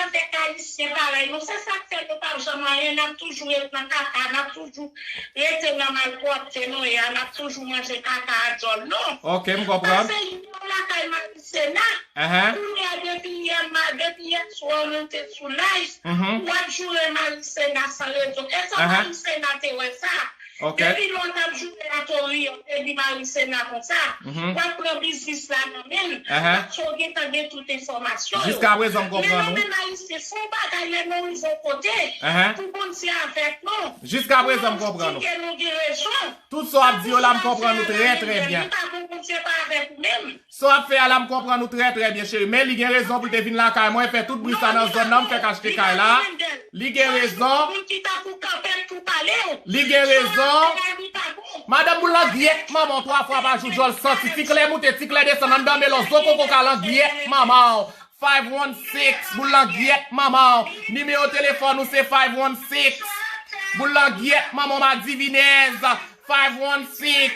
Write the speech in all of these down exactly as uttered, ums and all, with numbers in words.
avèk Ayisyen parèy nou. Se sa k fè nou p ap janm anyen, n ap toujou ret nan kaka, n ap toujou rete nan malpwòpte nou ye a, n ap toujou manje kaka a dyòl nou. Ok, m konprann. Pase yon lakay Marisena. Ahan. Kounye a, depi yè, ma-, depi yè swa w monte sou live, mhm, w ap joure Marisena san rezon. Èske, ahan, Marisena te wè sa? Ok. Depi lè w t ap joure Tori, w te di Marisena konsa, mhm, w ap pran biznis la nan men l, ahan, paske w gentan gen tout enfòmasyon yo. Jiskaprezan, m konprann ou. Men nou menm Ayisyen, se yon bagay lè nou rive yon kote, ahan, pou Bondye avèk nou. Jiskaprezan, m konprann ou. Pou nou di ke nou gen rezon. Tout sa w ap di yo la, m konprann ou trè, trè byen. Li pa bon, Bondye pa avèk ou menm. Sa w ap fè a la, m konprann ou trè, trè byen, cheri. Men li gen rezon pou l te vin lakay mwen, fè tout bri sa nan zòn nan, m fèk achte kay la. Li gen rezon. Li gen rezon. Madanm boul nan gyèt manman w twa fwa pa jou, djòl santi. Ti klè moute, ti klè desann, anndan melon, zo koko kalan gyèt manman w. Five one six, boul nan gyèt manman w. Nimewo telefòn ou se five one six. Boul nan gyèt manman w, madivinèz. Five one six,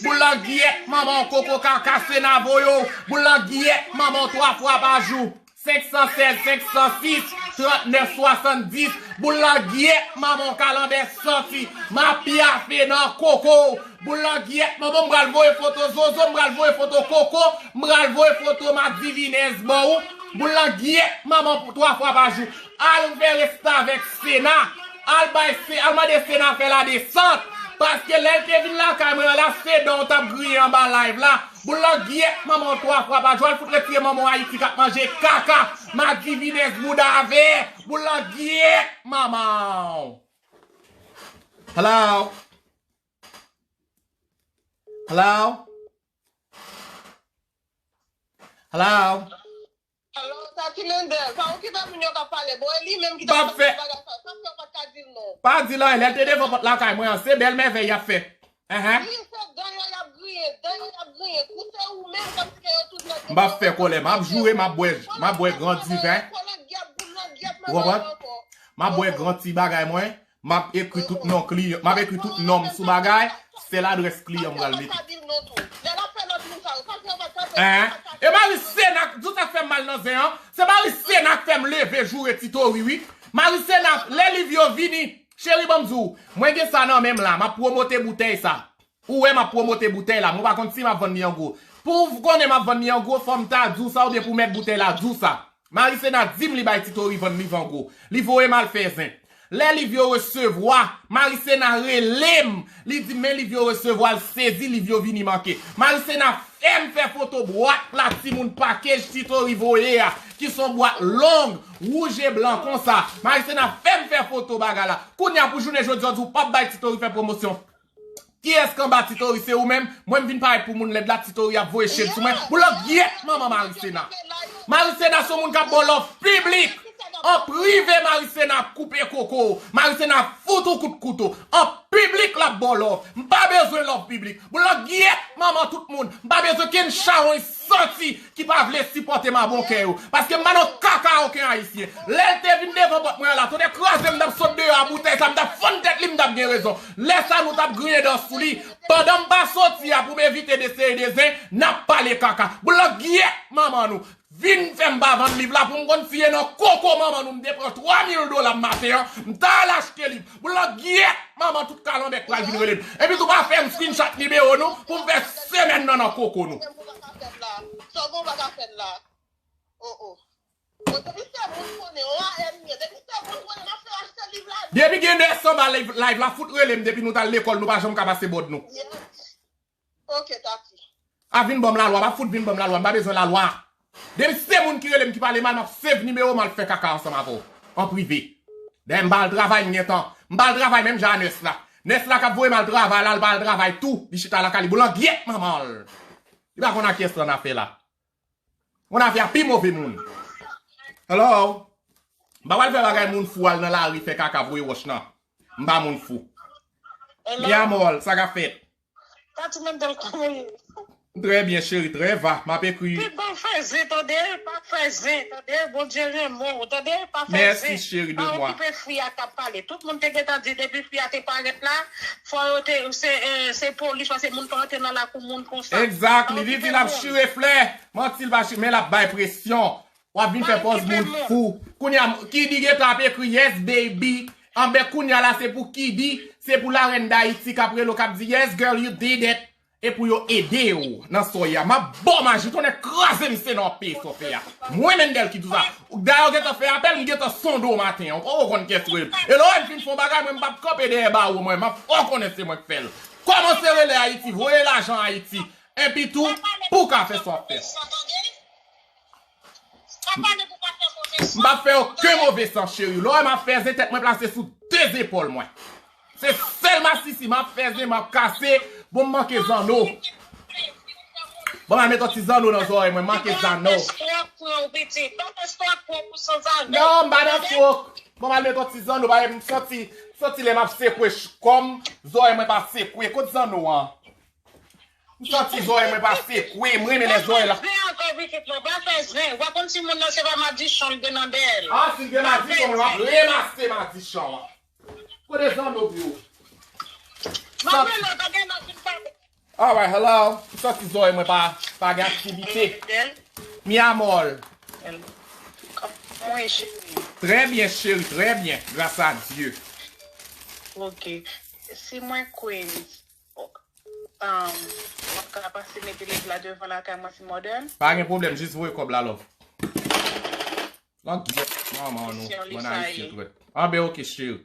boul nan gyèt manman w, koko kaka senavo yo. Boul nan gyèt manman w twa fwa pa jou. Senk san sèz, senk san sis, trannèf swasanndis. Boul nan gyèt manman w, kalanbè santi. M ap pyafe nan koko w. Boul nan gyèt manman w, m pral voye foto zozo, m pral voye foto koko, m pral voye foto madivinèz ban ou. Boul nan gyèt manman w twa fwa pa jou. Al fè restavèk Sena. Al bay Se-, al mande Sena fè ladesant. Paske lè l te vin lakay mwen an la, se dan w t ap griyen anba live la. Boul nan gyèt manman w twa fwa pa jou. Al fout retire manman w Ayiti k ap manje kaka. Madivinèz bouda vè. Boul nan gyèt manman w. Hello? Hello? Hello? Alo, sa ti Lendèl, pa okipe moun yo k ap pale. Bon, e li menm ki ta fè bagay sa. Sa fè w pa t ka di l non. Pa di l anyen, lè l te devan pòt lakay mwen an, se bèl mèvèy y ap fè. Enhen. Wi, se dan yo y ap griyen, dan yo y ap griyen. Kou se ou menm, kòmsi ke yo tout nèg yo. M p ap fè kòlè, m ap joure, m ap bwè, m ap bwè gran diven. Ou konprann? M ap bwè gran ti bagay mwen. M ap ekri tout non kliyan, m ap ekri tout non m sou bagay, sèl adrès kliyan m pral mete. Hein? E Marisena, di w sa k fè m mal nan zen an, se Marisena k fè m leve joure Ti Tori wi. Marisena, lè liv yo vini, cheri ban m di w, mwen gen sa nan men m la, m ap pwomote boutèy sa. Ou wè m ap pwomote boutèy la, mwen pa konn si m ap vann li an gwo. Pou w konnen m ap vann li an gwo, fò m ta di w sa oubyen pou mèt boutèy la di w sa. Marisena di m li bay Ti Tori vann liv an gwo. Li voye m al fè zen. Lè liv yo resevwa, Marisena rele m. Li di m men liv yo resevwa, l sezi, liv yo vini manke. Marisena fè m fè foto bwat la timoun pakej Ti Tori voye a, ki s on bwat long, wouj e blan konsa. Marisena fè m fè foto bagay la. Kounye a pou jounen jodi a, w di w p ap bay Ti Tori fè pwomosyon. Kiyès k anba Ti Tori? Se ou menm? Mwen m vin parèt pou moun lèd la, Ti Tori ap voye shade sou mwen. Boulòk gyèt manman Marisena. Marisena se yon moun k ap ba w love piblik. An prive Marisena ap koupe koko w. Marisena ap fout ou kout kouto. An piblik l ap ba w love. M pa bezwen love piblik. Boulòk gyèt manman tout moun. M pa bezwen kenn chawony santi ki pa vle sipòte m a bon kè yo. Paske m pa nan kaka okenn ayisyen. Lè l te vin devan pòt mwen an la, tonnè kraze m, m t ap sot deyò a boutèy sa, m t ap fann tèt li, m t ap gen rezon. Lè sa nou t ap griyen dan sou li. Pandan m pa soti a pou m evite de seri de zen, n ap pale kaka. Boulòk gyèt manman nou. Vin fè m pa vann liv la pou m konn si e nan koko manman nou m te pran twa mil dola m maten an, m t al achte liv. Boulòk gyèt manman tout kalanbè k pral vin rele m. Epi tou pa fè m screenshot nimewo nou pou m fè semèn nan nan koko nou. Sa w gen w pa ka fè l la. Oh, oh. Bon, depi se moun konnen, on a ènmi, depi se moun konnen, m ap fè achte liv la. Depi gen nèf san ba live, live la, fout rele m, depi nou t al lekòl, nou pa janm ka pase bòd nou. Yes. Ok, Tati. A vin ban m lalwa, pa fout vin ban m lalwa, m pa bezwen lalwa. Depi se moun ki rele m ki pale mal, m ap save nimewo m al fè kaka ansanm avè w. An prive. Dayè m pa al travay, m gentan. M pa al travay menm jan a nès la. Nès la k ap voye m al travay la, l pa al travay tou. Li chita lakay li, boulòk gyèt manman l. Li pa konn a kiyès l annafè la. Moun afè a pi move moun. Hello? M pa pral fè bagay moun fou al nan lari fè kaka voye wòch nan. M pa moun fou. Hello? Mi amor, sa k ap fèt? Tati Mendel, kòman w ye? Trè byen, cheri, trè va. M ap ekri. Pi bon fè zen, tande, pa fè zen, tande, Bondye renmen w, tande, pa fè zen. Mèsi, cheri de mwa. Pa okipe fi a k ap pale. Tout moun te gentan di depi fi a te parèt la, fò yo te, se, eh, se polis, paske moun pa antre nan lakou moun konsa. Exactly. Li di l ap chire flè. Manti l pa chire, men l ap bay presyon. W ap vin fè pòz moun fou. Kounye a, Kidi gentan ap ekri, "Yes, baby." Anben, kounye a la, se pou Kidi, se pou la reine d'Haïti k ap rele w, k ap di, "Yes, girl, you did it." E pou yo ede w nan soy a. M ap ba w maji, tonnè kraze m, se nan peye sa w fè a. Mwen, Mendel ki di w sa. Dayè, w gentan fè apèl, m gentan sonde w maten an. Ou poko konn kiyès ki rele m. E lè w wè m fin fè yon bagay, mwen, m p ap kanpe dèyè bawo, mwen. M ap fè w konnen se mwen k fè l. Kòmanse rele Ayiti, voye lajan Ayiti. Epi tou, pou w ka fè sa w ap fè. M p ap fè okenn move san, cheri. Lè w wè m ap fè zen, tèt mwen plase sou de zepòl mwen. Se sèl masisi m ap fè zen, m ap kase. Bon, m manke zanno. Bon, m al met yon ti zanno nan zòrèy mwen, m manke zanno. Non, m pa nan swòk. Bon, m al met yon ti zanno, bagay m santi, santi lè m ap sekwe ch-, kò m, zòrèy mwen pa sekwe. Kot zanno an? M santi zòrèy mwen pa sekwe, m renmen lè zòrèy la. Pa fè zen ankò, pitit mwen, pa fè zen. W ap konn timoun nan se pa madichon l gen nan dèyè l. Ah, si l gen madichon, mwen m ap remase madichon an. Kote zanno pou yo? M ap rele w, pa gen lòt vin pale. Alright, hello. M santi zòrèy mwen pa, pa gen aktivite. Mi amor. Kòman w ye, cheri? Très bien, chérie, très bien, grâce à Dieu. Ok. Si mwen Queens, Um, w ap ka pase mete liv la devan lakay mwen si modèl? Pa gen pwoblèm, jis voye kòb la, love. Lan gyèt manman nou, bann ayisyen trèt. Anben, ok, cheri.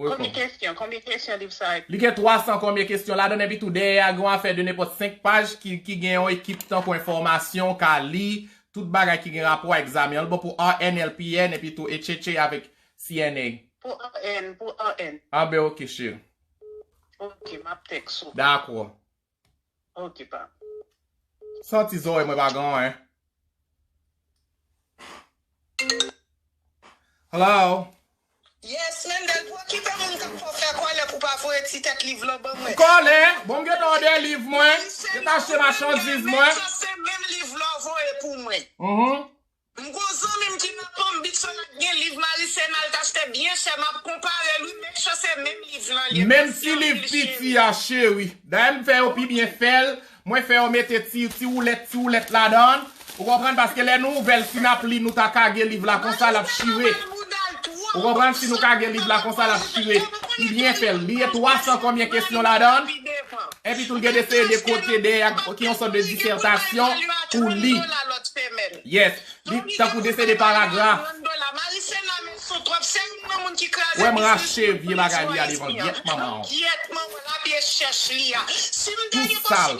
Voye kòb. Konbyen kesyon? Konbyen kesyon liv sa a gen? Li gen twa san konbyen kesyon ladan l, epi tou dèyè a gen yon afè de nenpòt senk paj ki, ki gen yon ekip tankou enfòmasyon, w ka li, tout bagay ki gen rapò a egzamen an. L bon pou R N, L P N, epi tou H H A avèk C N A. Pou R N, pou R N. Anben, ok, cheri. Ok, m ap tèks ou. Dakò. Ok, pa. Santi zòrèy mwen pa gen anyen. Hello? Yes, Mendel, pou okipe moun k ap fè w fè kòlè pou w pa voye ti tèt liv lan ban mwen. Kòlè? Bon, m gentan òdè liv mwen. Gentan achte machandiz mwen. Se menm liv la w voye pou mwen. Mhm. M gon zanmi m ki nan Palm Beach, sa l ap gen liv Marie Sena, l t achte byen chè, m ap konpare l, wi, make sure se menm liv lan li ye. Menm ti liv piti a, cheri. Dayè, m fè yo pi byen fè l. Mwen fè yo mete ti, ti woulèt, ti woulèt ladan l. Ou konprann? Paske lè nou ouvè l, si n ap li, nou ta kage liv la konsa, l ap chire. Ou konprann? Si nou kage liv la konsa, l ap chire. Li byen fè l. Li gen twa san konbyen kesyon ladan l. Epi tou, l gen de seri de kote dèyè ki yon sòt de disètasyon pou li. Yes. Li tankou de seri de paragraf. Wè m rache vye bagay li a devan l. Gyèt manman w. Tout sal.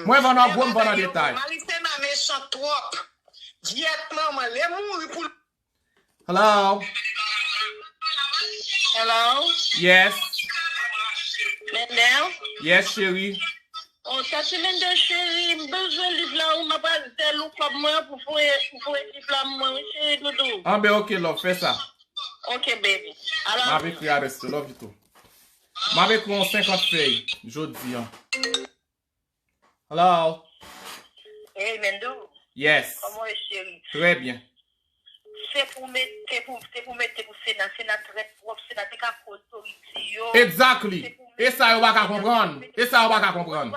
Mwen vann an gwo, m vann an detay. Hello? Hello? Yes. Mendel? Yes, cheri. Oh, Tati Mendel, cheri, m bezwen liv la, wi, m ap al zèl ou kòb mwen pou voye, pou voye liv la mwen, wi, cheri doudou. Anben, ok, love, fè sa. Ok, baby. M ap ekri adrès ou, love you too. M ap ekri yon senkant fèy, jodi an. Hello? Hey, Mendel. Yes. Kòman w ye, cheri? Trè byen. Se pou mete, pou, se pou mete pou Sena. Sena trèt twòp. Sena te ka koz Tori di yo. Exactly. E sa yo pa ka konprann. E sa yo pa ka konprann.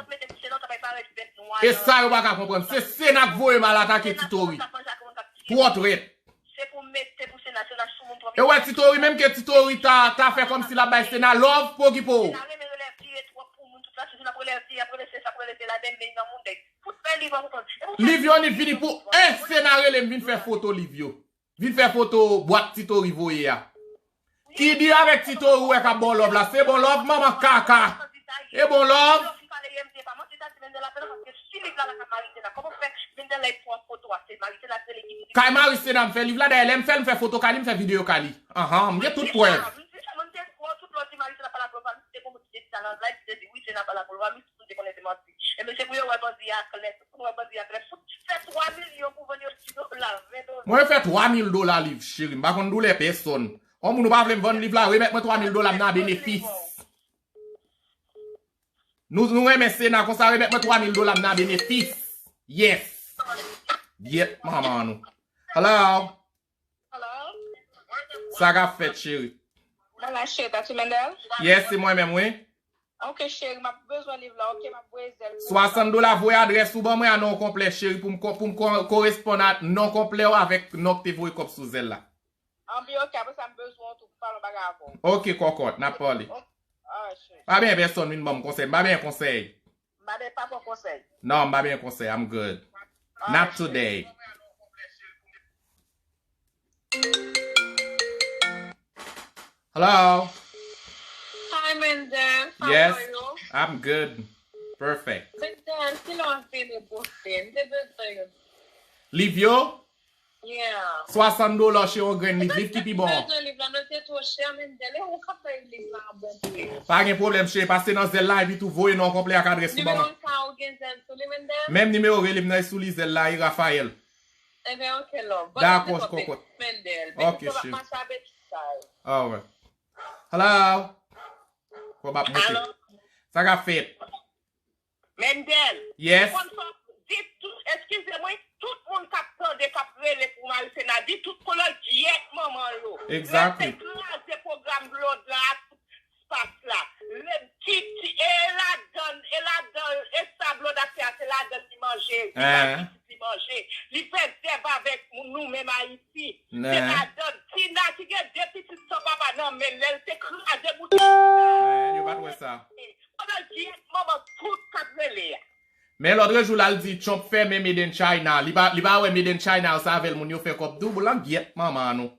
E sa yo pa ka konprann. Se Sena k voye m al atake Ti Tori. Twò trèt. Se pou mete pou Sena, Sena sou moun twòp. E wè Ti Tori, menm ke Ti Tori ta, ta fè kòmsi l ap bay Sena love, pokipo. Sena renmen rele F D A twòp pou moun, tout la, se Sena ap rele F D A, ap rele se sa, ap rele se la, men men nan moun nèg. Fout bay liv an pou pran. Liv yo ni vini pou en Sena rele m vin fè foto liv yo. Vin fè foto bwat Ti Tori voye a. Ki di avèk Ti Tori ou wè k ap ba w love la, se bon love, manman kaka. E bon love. Kay Marisena m fè liv la, dayè lè m fè l, m fè foto kay li, m fè videyo kay li. Anhan, m gen tout prèv. Mwen fè twa mil dola liv, cheri. M pa konn doulè pèsonn. Yon moun ou pa vle m vann liv la, remèt mwen twa mil dola m nan benefis. Nou, nou renmen Sena konsa, remèt mwen twa mil dola m nan benefis. Yes. Gyèt manman nou. Hello. Sa k ap fèt, cheri? Mwen la, cheri, Tati Mendel? Yes, se mwen menm, wi. Ok, cheri, m ap bezwen liv la, ok, m ap voye zèl pou ou. Swasant dola, voye adrès ou ban mwen a non konplè, cheri, pou m ko-, pou m ko-, koresponn a non konplè w avèk non k te voye kòb sou zèl la. Anben, ok, apre sa, m bezwen w tou pou m pale yon bagay avè w. Ok, kòkòt, n ap pale. Ok. Alright, cheri. Pa benyen pèsonn vin ban m konsèy, m pa benyen konsèy. M pa benyen, pa pran konsèy. Non, m pa benyen konsèy, I'm good. Alright, cheri. Not today. Hello? Hi, Mendel. How are you? Yes, I'm good. Perfect. Mendel, kilè w ap vini Boston? M te bezwen yo. Liv yo? Yeah. Swasant dola, cheri, yon grenn liv. Liv ki pi bon. M bezwen liv la, men l te twò chè, Mendel. E ou k ap bay liv la a bon pri. Pa gen pwoblèm, cheri. Pase nan zèl la, epi tou voye non konplè ak adrès ou ban mwen. Nimewo sa ou gen zèl sou li, Mendel? Menm nimewo, rele m nan, e sou li zèl la, e Rafael. Ebyen, ok, love. Dakò, kòkòt. Mendel. Ok, cheri. Mache avèk sa yo. Alright. Hello? Kòb ap monte. Alo? Sa k ap fèt? Mendel. Yes. Ou konn sa, di tout, eskize mwen, tout moun k ap tande, k ap rele pou Marisena, di tout kolè gyèt manman yo. Exactly. Lè se kraze pwogram Blòd la, spas la. Lè ki, ki, e ladan, e ladan, e sa Blòd ap fè a, se ladan li manje, li bay pitit li manje. Li fè zèv avèk nou menm Ayiti. Se ladan Tina ki gen de pitit san papa nan men l, lè l te kraze boutik Tina. Yo pa t wè sa. Pandan l di manman tout k ap rele a. Men lòt jou la, l di Trump fèmen Made in China. Li pa, li pa wè Made in China, yo save l, moun yo fè kòb tou. Boulan gyèt manman nou.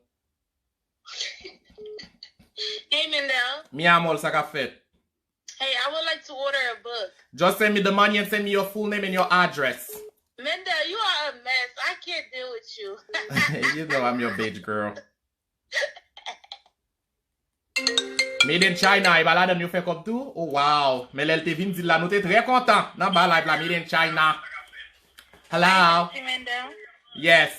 Hey, Mendel. Mi amor, sa k ap fèt? Hey, I would like to order a book. Just send me the money and send me your full name and your address. Mendel, you are a mess. I can't deal with you. You know I'm your bitch, girl. Made in China, e pa ladan yo fè kòb tou? Oh, wow. Men lè l te vin di l la, nou te trè kontan nan ba live la, Made in China. Hello? Hi, Mendel. Yes.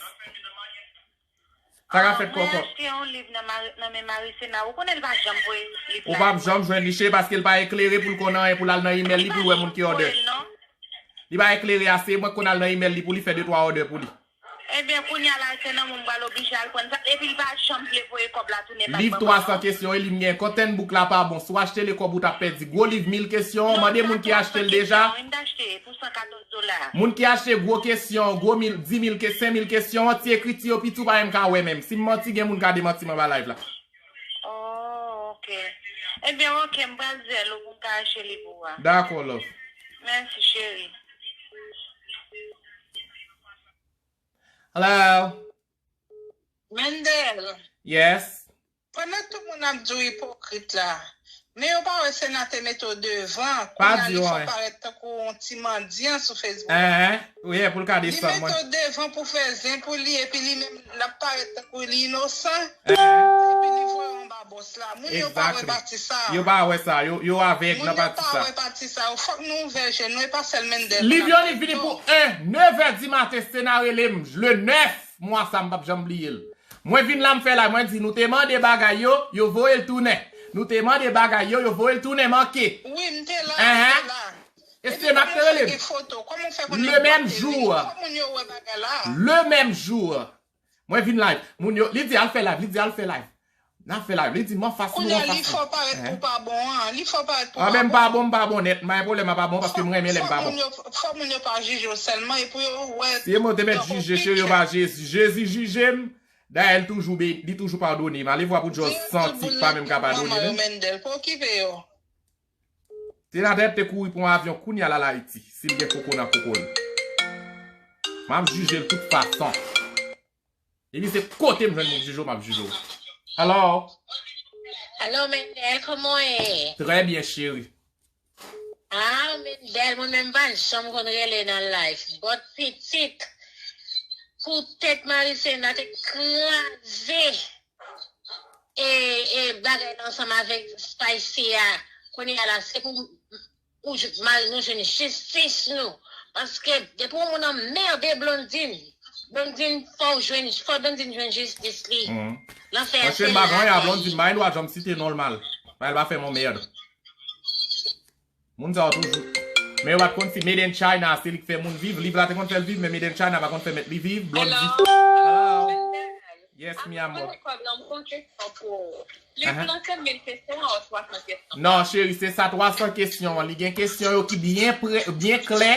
Sa ka fèt, kòkòt? Mwen achte yon liv nan Mari-, nan men Marisena. Ou konnen l pa janm voye liv la. Ou p ap janm jwenn li, cheri, paske l pa eklere pou l konn anyen, pou l al nan imèl li, pou l wè moun ki òdè. Li pa eklere ase, mwen k konn al nan imèl li pou li fè de twa òdè pou li. Ebyen, kounye a la, se nan men m pral oblije al pran sa. Epi l pa janm vle voye kòb la tounen bak ban mwen, non. Liv twa san kesyon, e li m gen. Kontèn bouk la pa bon. Si w achte l e kòb ou t ap pèdi. Gwo liv mil kesyon, mande moun ki achte l deja. Non, twa san kesyon, wi, m t achte pou san katòz dola. Moun ki achte gwo kesyon, gwo mil, di mil ke-, senk mil kesyon, ti ekriti yo piti, ou pa menm ka wè menm. Si m manti, gen moun ka demanti m anba live la. Oh, ok. Ebyen, ok, m pral zèl ou pou m ka achte liv ou a. Dakò, love. Mèsi, cheri. Hello? Mendel. Yes. Pandan tout moun ap di w ipokrit la, men yo pa wè Sena te mete w devan, kounye a li fè w parèt tankou yon ti mandyan sou Facebook. Enhen, wi, pou l ka desann mwen. Li mete w devan pou fè zen pou li, epi li menm, l ap parèt tankou li inosan. Enhen. Epi li voye w anba bòs la. Moun yo pa wè pati sa. Yo pa wè sa, yo, yo avèg nan pati sa. Moun yo pa wè pati sa. Fòk nou ouvè je nou, e pa sèl Mendel. Liv yo li vini pou en, nèf è di maten, Sena rele m, le nèf mwa sa, m p ap janm bliye l. Mwen vin la, m fè live, mwen di, nou te mande bagay yo, yo voye l tounen. Nou te mande bagay yo, yo voye l tounen, manke. Wi, m te la, m te la. Enhen. E Sena k te rele m. Le menm jou. Fòk moun yo wè bagay la. Le menm jou. Mwen vin live. Moun yo, li di al fè live, li di al fè live. N ap fè live. Li di m anfas nou, anfas nou. Kounye a, li fè w parèt pou pa bon an. Li fè w parèt pou pa bon. Anben, m pa bon, m pa bon nèt. M pa gen pwoblèm, m pa bon paske m renmen lè m pa bon nèt. Fòk moun yo pa jije w sèlman, e pou yo wè. Si yo te mèt jije, cheri, yo pa Jezi. Jezi jije m. Dayè, li toujou be-, li toujou padone m. Alevwa pou Djòz santi pa menm ka padone menm. Mendel, pa okipe yo. Sena te kouri pran avyon kounye a l al Ayiti, si l gen koko nan koko l. M ap jije l tout fason. Epi se kote m jwenn moun k jije w, m ap jije w. Hello? Hello, Mendel, kòman w ye? Trè byen, cheri. Ah, Mendel, mwen menm pa janm konn rele nan live. But pitit, poutèt Marisena te kraze e, e bagay la ansanm avèk Spicy a. Kounye a la, se pou, pou j-, mari nou jwenn jistis nou. Paske depi yon moun anmède Blondine, Blondine fò w jwenn, fò Blondine jwenn jistis li. Lanfè a se la. Mwen pa gen anyen a Blondine, m pa gen dwa janm site non l mal. Bagay la pa fè m anmède. Moun sa yo toujou. Men yo pa t konn si Made in China, se li k fè moun viv. Liv la te konn fè l viv, men Made in China pa konn fè mèt li viv. Blondie. Hello. Hello. Yes, mi amor. Kòb la, m gon kesyon pou ou. Li blan ke mil kesyon an, ou twa san kesyon? Non, cheri, se sa twa san kesyon an. Li gen kesyon yo ki byen pre, byen klè,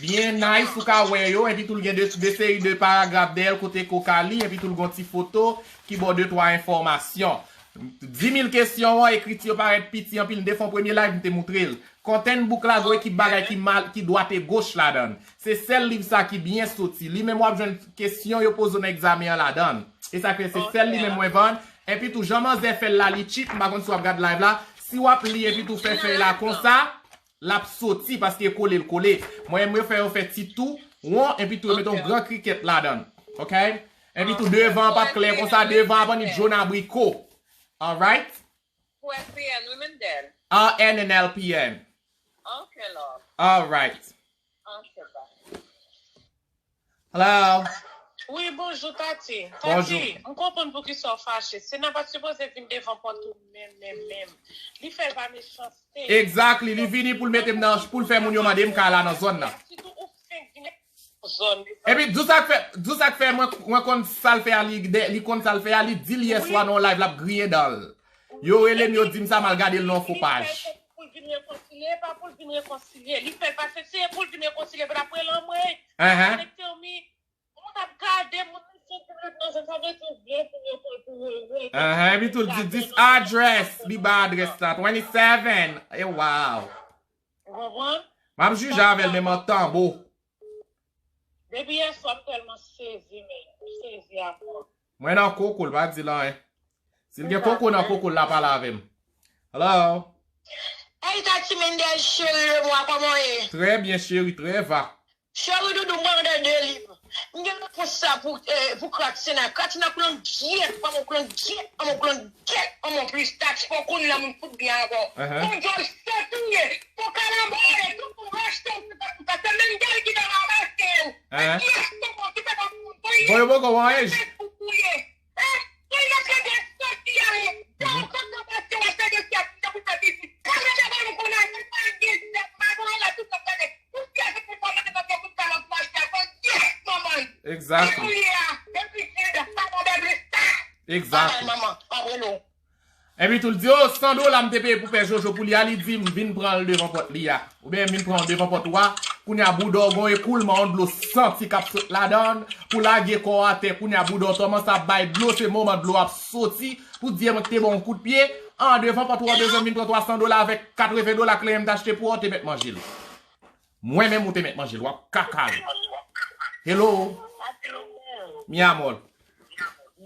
byen nice, ou ka wè yo, epi tou l gen de, de seri de paragraf dèyè l kote ke w ka li, epi tou l gon ti foto ki ba w de twa enfòmasyon. Di mil kesyon an, ekriti yo parèt piti anpil, m te fè yon premye live, m te moutre l. Kontenn bouk la, gon ekip bagay ki mal, ki dwat e goch ladan l. Se sèl liv sa ki byen soti. Li menm w ap jwenn kesyon yo poze w nan egzamen an ladan l. E sa k fè se sèl li menm mwen vann. Epi tou, jan manzè fè l la, li cheap, m pa konn si w ap gad live la. Si w ap li epi tou fè fèy la konsa, l ap soti paske kole l kole. Mwen, mwen fè yo fè ti tou, won, epi tou, yo mete yon gran krikèt ladan l. Ok? Epi tou, devan an p ap klè konsa, devan an ap annik jòn abriko. Alright? Pou S P N, wi, Mendel. R N and L P N. Ok, love. Alright. Ok, bye. Hello. Wi, bonjou, Tati. Bonjou. Tati, m konprann poukisa w fache. Sena pa t sipoze vin devan pòt ou menm, menm, menm. Li fè l pa mechanste. Exactly. Li vini pou l mete m nan, pou l fè moun yo mande m ka la nan zòn nan. Sitou ou fenk vin zòn. Epi, di w sa k fè, di w sa k fè mwen, mwen konn sa l fè a, li, de- li konn sa l fè a, li di l yè swa nan yon live, l ap griyen dan l. Yo rele m, yo di m sa, m al gade l nan yon fo paj. Pou l vin rekonsilye, pa pou l vin rekonsilye. Li fè l pase, se pou l vin rekonsilye, but apre l anmwey. Ahn. Moun ap gade, moun ap soti nan zòn, sa vle di ou vle pou yo, pou yo, pou yo. Ahn, epi tou l di, this address, li ba adrès la, twenty seven. E wow. Ou konprann? M ap jije avè l menm an tanbo. Depi yè swa, m tèlman sezi, men. M sezi a mò. Mwen nan koko l, pa di l anyen. Si l gen koko nan koko l, l ap pale avè m. Hello? Hey, Tati Mendel, cheri de mwa, kòman w ye? Très bien, chérie, très va. Cheri doudou, m pral de de liv. M gen repons sa pou, eh, pou Kratina. Kratina klonn gyèt, pa mon klonn gyèt, pa mon klonn gyèt, pa mon plis Tati, fò kounye a moun fout byen ankò. Ahn. Fò djòl sot ou ye, fò kalanbole, tout moun rachte ou, tout moun, paske Mendel ki nan ranmase ou. Ahn. Bon, yo poko wè anyen. Exactly. Exactly. Epi tou l di, oh, san dola m te peye pou pè Jojo pou li a, li di m vin pran l devan pòt li a. Oubyen vin pran l devan pòt ou a. Kounye a bouda w gon ekoulman, yon dlo santi k ap sot ladan l, pou lage kò w atè. Kounye a bouda w kòmanse ap bay dlo, se moman dlo ap soti, pou di mwen ki te ba w yon kout pye. An, devan pòt ou a, bezwen vin pran twa san dola avèk katreven dola kleren m t achte pou ou, te mèt manje l. Mwen menm ou te mèt manje l, w ap kaka l. Hello. Mi amor.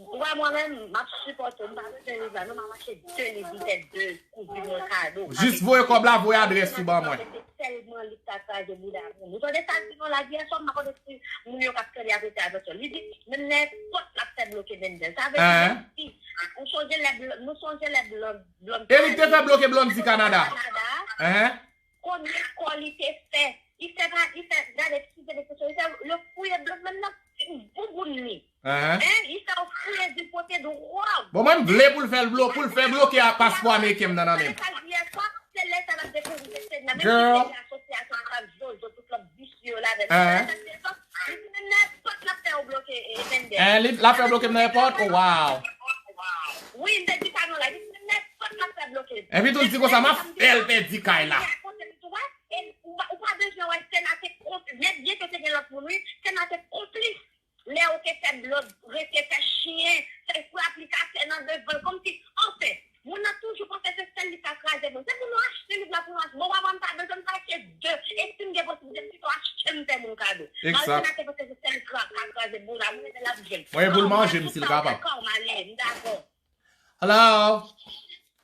Ou wè mwen menm, m ap sipòte w, m pa bezwen liv la, non, m ap achte de liv, m fè de koup, vin mwen kado. Jis voye kòb la, voye adrès ou ban mwen. Se sèlman li k ka kraze bouda moun. Ou tande sa l di non la, yè swa, m pa konnen si moun yo k ap tande ap rete avèk yo. Li di, men nenpòt l ap fè bloke Mendel. Sa vle di, menm si, ou sonje lè Bl-, nou sonje lè Blonde, Blonde. E li te fè bloke Blonde di Kanada. Kanada. Konbyen kò li te fè? Li fè pa, li fè, gade, eskize m ekspresyon, li fè, yo fouye Blonde menm nan bouboun li. Hein? Li fè yo fouye di pote dwòg. Bon, mwen m vle pou l fè l blo-, pou l fè bloke a paspò ameriken m nan nan men m. Sa l di yè swa, se lè sa n ap dekouvri se, se nan menm ki peyi asosyasyon k ap Jojo, tout lòt visye yo la avè l. Li di menm nan èpòt l ap fè yo bloke, eh, Mendel. Hein, li, l ap fè bloke m nan èpòt? Oh, wow. Wi, m te di sa non la. Li di menm nan èpòt l ap fè bloke. Epi tou l di konsa, m ap fè l pèdi kay la. E ou pa, ou pa bezwen wè Sena te konplis. Nèg byen ke te gen lòt moun, wi. Sena te konplis. Lè yo te fè Blonde rete fè chyen, fè fè aplikatè nan devan l, kòmsi, anfen, moun nan toujou panse se sèl li ka kraze moun. Se pou nou achte liv la pou nou achte. Bon, w ap wè m pa bezwen m pa achte de. E si m gen posiblite m pito achte m fè moun kado. Malgre Sena te panse se sèl li ka, ka kraze moun la, moun nan l ap jwenn. Mwen, e pou l manje m si l kapab. Kòm ale, m dakò. Hello?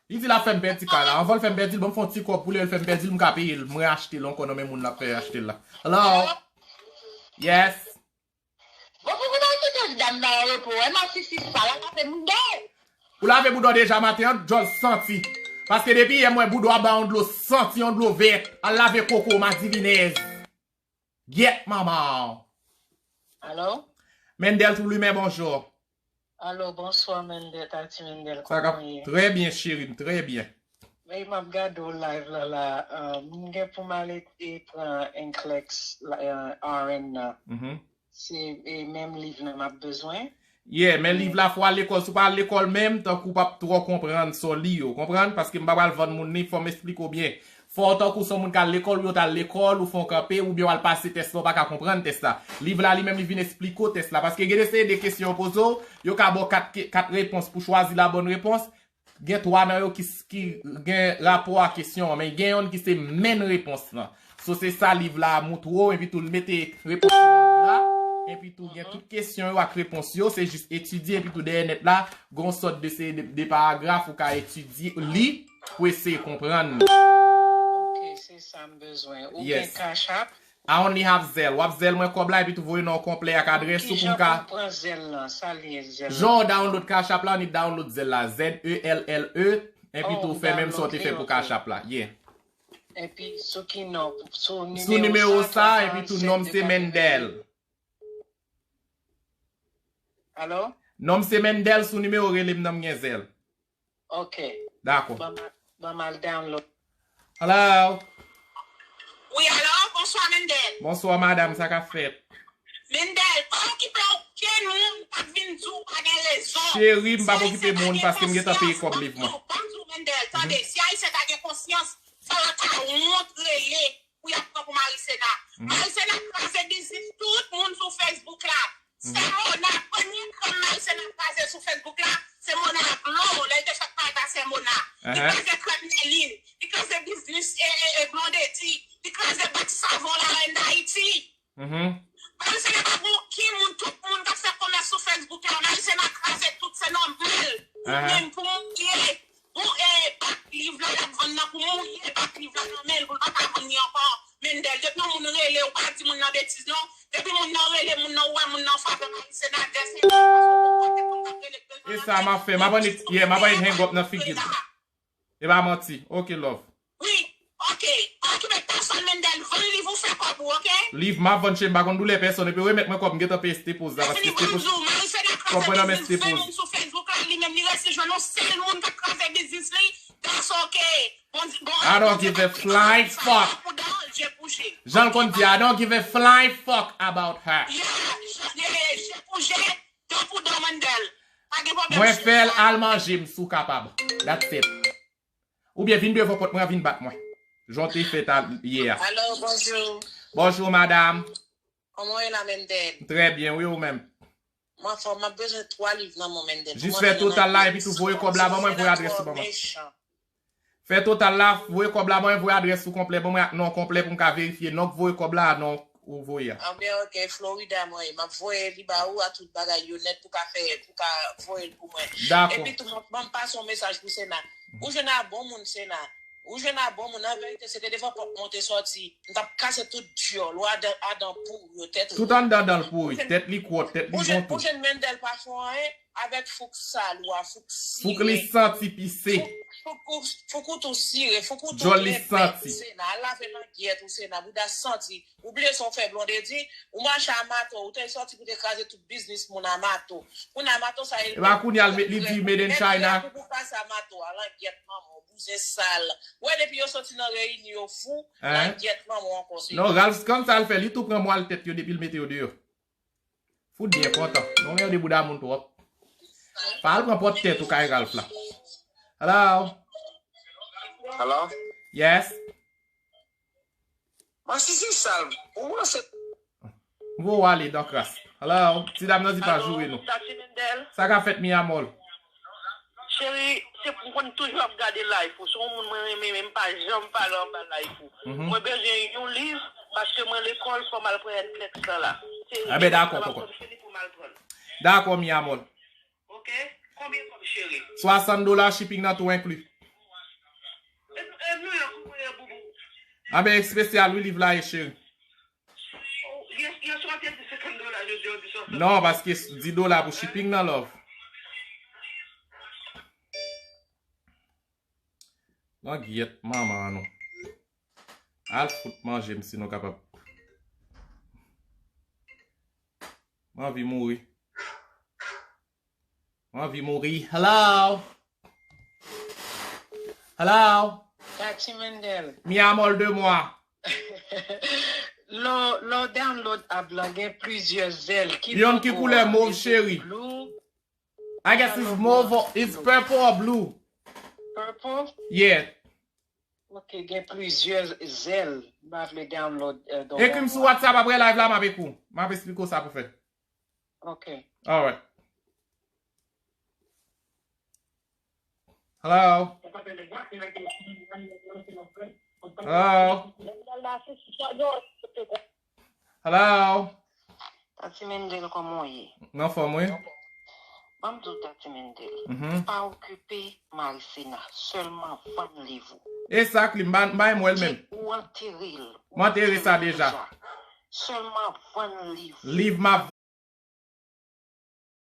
Li di l ap fè m pèdi kay la. Anvan l fè m pèdi l, ban m fè yon ti kòb pou li, l fè m pèdi l, m ka peye l. Mwen achte l ankò nan men moun l ap fè achte l la. Hello? Yes. Bon, pou kouman ou kite dam nan an repo, wè, m ap sisi sa, l ap lave bouda w. Ou lave bouda w deja maten an, djòl santi. Paske depi yè m wè bouda w ap bay yon dlo santi, yon dlo vèt. Al lave koko w, madivinèz. Gyèt manman w. Alo? Mendel Tou Limen, bonjou. Alo, bonswa, Mendel, Tati Mendel, kòman w ye? Trè byen, cheri m, trè byen. Wi, m ap gade w live la, la. Ah, m gen pou m ale e pran Enclex la, ah, R N nan. Se, e, menm liv nan m ap bezwen. Yeah, men liv la fò al lekòl. Si w pa al lekòl menm, tankou w p ap twò konprann sa w li yo. Konprann? Paske m pa pral vann moun li, fò m esplike w byen. Fò w tankou se yon moun k al lekòl, ou yo t al lekòl, ou fè yon kanpe, oubyen w al pase tès la, ou pa ka konprann tès la. Liv la li menm li vin esplike w tès la. Paske gen de seri de kesyon yo poze w, yo ka ba w kat, ke- kat repons pou chwazi la bonne réponse. Gen twa nan yo ki, ki gen rapò a kesyon an, men gen yonn ki se menn repons lan. So se sa liv la moutre w, epi tou l mete repons yo an gra, epi tou gen tout kesyon yo ak repons yo, se jis etidye, epi tou dèyè nèt la, gen yon sòt de, se de, de paragraf ou ka etidye, li, pou eseye konprann. Ok, se sa m bezwen. Ou gen Cash App? I only have Zelle. W ap Zelle mwen kòb la, epi tou voye non w konplè ak adrès ou pou m ka. Kijan pou m pran Zelle lan? Sa l ye Zelle lan? Jan w download Cash App la, ou ni download Zelle la. Z E L L E, epi tou fè menm sa w te fè pou Cash App la. Yeah. Epi sou ki non? Sou nimewo sa, epi tou non m se Mendel. Alo? Non m se Mendel, sou nimewo rele m nan m gen Zelle. Ok. Dakò. Ban m al, ban m al download. Hello. Wi, alo, bonswa, Mendel. Bonswa, madanm, sa k ap fèt? Mendel, pa okipe okenn moun k ap vin di w pa gen rezon. Cheri, m p ap okipe moun paske m gentan peye kòb liv mwen. Ban m di w, Mendel, tande, si Ayisyen ta gen konsyans, fò yo ta wont rele pou y ap pran pou Marisena. Marisena kraze biznis tout moun sou Facebook la. Se Mona, premye krèm Marisena kraze sou Facebook la, se Mona Glow, lè l te fèk pale ta se Mona. Li kraze krèm Nèlin, li kraze biznis e, e, e Blondedy, li kraze bak savon la Reine d'Haïti. Marisena pa gen okenn moun, tout moun k ap fè komès sou Facebook la, Marisena kraze tout, se nòmal. Ou menm pou moun ye. Bon, e, bak liv la y ap vann nan pou mouye bak liv la nan men l pou l pa ka vann li ankò. Mendel, depi yon moun rele, ou pa di moun nan betiz non. Depi moun nan rele, moun nan, ou wè moun nan favè Marisena, dèyè se moun k ap rele. E sa m ap fè, m ap annik, yeah, m ap annik hang up nan figi l. E pa manti. Ok, love. Wi, ok. Pa okipe pèsonn, Mendel, vann liv ou fè kòb ou, ok? Liv m ap vann, cheri, m pa konn doulè pèsonn, epi remèt mwen kòb, m gentan peye Staples la, paske Staples, kòb mwen nan men Staples. Sou Facebook la, li menm li resi jwenn yon sèl moun k ap kraze biznis li, that's ok. Bon, bon, I don't give a flying fuck. Jan l konn di, I don't give a flying fuck about her. Yeah, je, je, je pou je, dan pou dan, Mendel. Pa gen pwoblèm. Mwen fè l al manje m si w kapab. That's it. Oubyen vin devan pòt mwen an, vin bat mwen. Jan w te fè ta yè a. Alo, bonjou. Bonjou, madanm. Kòman w ye la, Mendel? Trè byen, wi, ou menm? Mwen anfòm, m ap bezwen twa liv nan men w, Mendel. Jis fè total la, epi tou voye kòb la ban mwen, voye adrès ou ban mwen. Fè total la, voye kòb la ban mwen, voye adrès ou konplè ban mwen ak non konplè pou m ka verifye non k voye kòb la, non ou voye a. Anben, ok, Florida mwen ye. M ap voye li ba ou a tout bagay yo nèt pou ka fè, pou ka voye l pou mwen. Dakò. Epi tou, ban m pase yon mesaj pou Sena. Ou jwenn a bon moun, Sena. Ou jwenn a bon moun, an verite, se te devan pòt mwen w te sòti. M t ap kase tout dyòl ou, adan, adan pou yo, tèt ou. Tout anndan dan l pouri, tèt li kwòt, tèt li gontou. Ou jwenn Mendel pa fè anyen avèk fouk sal ou a, fouk sire. Fouk li santi pise. Fouk, fouk ou, fouk ou tou sire, fouk ou tou byen bèt, Sena. Al lave langyèt ou, Sena, bouda santi. Ou bliye sa w fè Blondedy, ou mache a mato, ou te sòti pou te kraze tout biznis moun a mato. Kounye a mato sa e. Epa kounye a l met li di made in China. Pou, pou pase a mato a, langyèt manman w, bouzen sal. Wè depi yo sòti nan reyini yo fou, langyèt manman w ankò se. Non, Ralph, konn sa l fè, li tou pran mwal tèt yo depi l mete yo deyò. Fout byen kontan. Non, merde bouda moun twòp. Pa al pran pòt tèt ou kay Ralph la. Hello? Hello? Yes? Masisi sal, ou ranse. M voye w ale dan kras. Hello? Ti dam nan di pa joure nou. Sa k ap fèt, mi amor? Cheri, se pou m konn toujou ap gade live ou. Se yon moun mwen renmen, men m pa janm pale anba live ou. Mwen bezwen yon liv, paske mwen lekòl, fò m al pran N-plex lan la. Enben, dakò, kòkòt. Dakò, mi amor. Ok? Konbyen kòb, cheri? Swasant dola, shipping nan tou enkli. E, e, New York, ou voye boubou? Enben, espesyal, wi, liv la ye, cheri. Oh, yè, yè swa te di senkant dola, jodi a w di swasant. Non, paske dis dola pou shipping nan, love. Langyèt manman an nou. Al fout manje m si nou kapab. M anvi mouri. M anvi mouri. Hello? Hello? Tati Mendel. Mi amor de moi. Lè w, lè w download app lan, gen plizyè zèl. Ki yon ki koulè mov, cheri. Blue, I guess it's mauve, it's purple or blue. Purple? Yeah. Ok, gen plizyè zèl. M pa vle download. Uh, Ekri m sou WhatsApp apre live la, m ap ekri w. M ap esplike w sa pou fè. Ok. Alright. Hello? Hello? Hello? Tati Mendel, kòman w ye? Nan fòm, wi. Ban m di w, Tati Mendel. Mhm. Pa okipe Marisena. Sèlman vann liv ou. Exactly, m pa m pa menm wè l menm. Ou antere l. M antere sa deja. Sèlman vann liv. Liv m ap